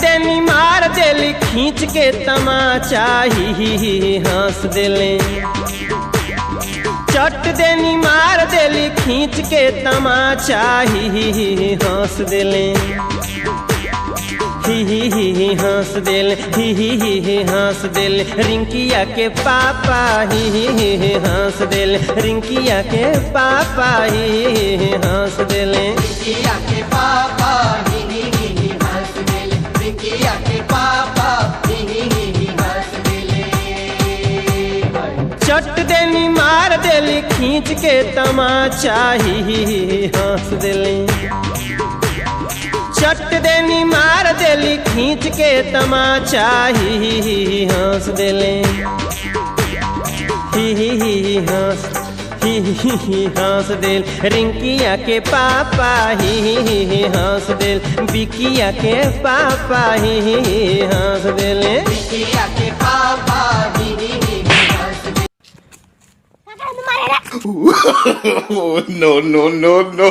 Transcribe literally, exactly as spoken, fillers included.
देनी मार देली खींच के तमाचा, ही ही ही ही हँस देले। चट देनी मार देली खींच के तमाचा, ही ही ही ही हँस देले। ही ही ही ही हँस देले, ही ही ही ही हँस देले। रिंकिया के पापा, ही ही ही ही हँस देले। रिंकिया के पापा, ही ही ही ही हँस देले। रिंकिया के पापा, ही ही ही ही हँस देले। रिंकिया के पापा, ही ही ही ही हँस देले। चट देनी मार देली खींच के तमाचा, ही ही ही ही हँस देले। चट देनी मार देली खींच के तमाचा, ही ही ही ही हँस देले। ही ही ही ही हँस, ही ही ही ही हँस देल। रिंकिया के पापा, ही ही ही ही हँस देल। बिकिया के पापा, ही ही ही ही हँस देले। बिकिया के पापा, ही ही ही ही हँस देल। Oh, no, no, no, no.